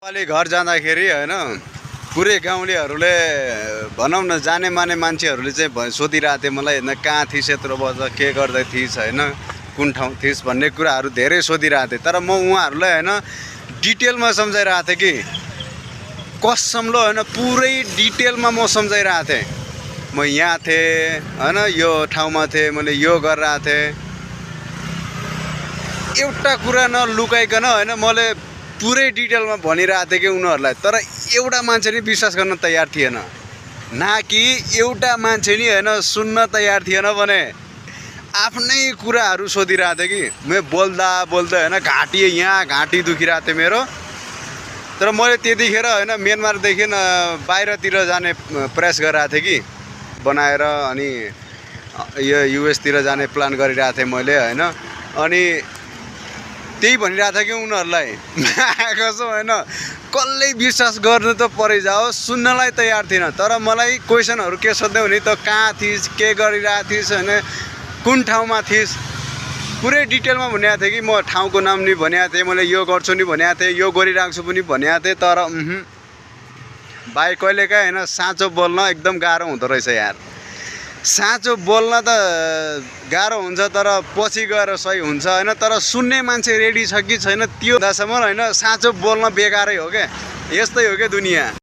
अलि घर जाँदाखेरि हैन पुरै गाउँलेहरूले भनौँ न जाने माने मान्छेहरूले चाहिँ सोधिरहेको थियो मलाई हैन कहाँ थिइस् यत्रो बज के गर्दै थिइस् हैन कुन ठाउँ थिइस् भन्ने कुराहरू धेरै सोधिरहेको थिएँ। तर म उहाँहरूलाई हैन डिटेलमा सम्झाइरहेको थिएँ कि कसम ल हैन पुरै डिटेलमा म सम्झाइरहेको थिएँ। म यहाँ थिएँ हैन यो ठाउँमा थिएँ, मैले यो गरिरहेको थिएँ। एउटा कुरा नलुकाइकन हैन मैले पुरै डिटेलमा भनिरहेको थिएँ कि उनीहरूलाई। तर एउटा मान्छे नि विश्वास गर्न तयार थिएन, न कि एउटा मान्छे नि हैन सुन्न तयार थिएन भने आफ्नै कुराहरू सोधिरहेको थिएँ कि म बोल्दा बोल्दा हैन घाँटी दुखिरहेको थियो मेरो। तर मैले त्यतिखेर हैन म्यानमारदेखि बाहिरतिर जाने प्रयास गरिरहेको थिएँ कि बनाएर, अनि यो युएसतिर जाने प्लान गरिरहेको थिएँ मैले हैन। अनि त्यही भनिरहेको थिएँ कि उनीहरूलाई कसो हैन कसले विश्वास गर्नु त परै जाओ, सुन्नलाई तयार थिएन। तर मलाई क्वेसनहरू के सोध्दै हुने त कहाँ थिइस्, के गरिरहेको थिइस् हैन, कुन ठाउँमा थिइस्, पुरै डिटेलमा भनेको थिएँ कि म ठाउँको नाम नि भनेको थिएँ, मैले यो गर्छु नि भनेको थिएँ, यो गरिराख्छु पनि भनेको थिएँ। तर भाइ कहिलेकाहीँ हैन साँचो बोल्न एकदम गाह्रो हुँदो रहेछ यार। साँचो बोल्न त गाह्रो हुन्छ तर पछि गएर सही हुन्छ हैन। तर सुन्ने मान्छे रेडी छ कि छैन त्यो हुँदासम्म हैन साँचो बोल्न बेगारै हो क्या। यस्तै हो क्या दुनिया।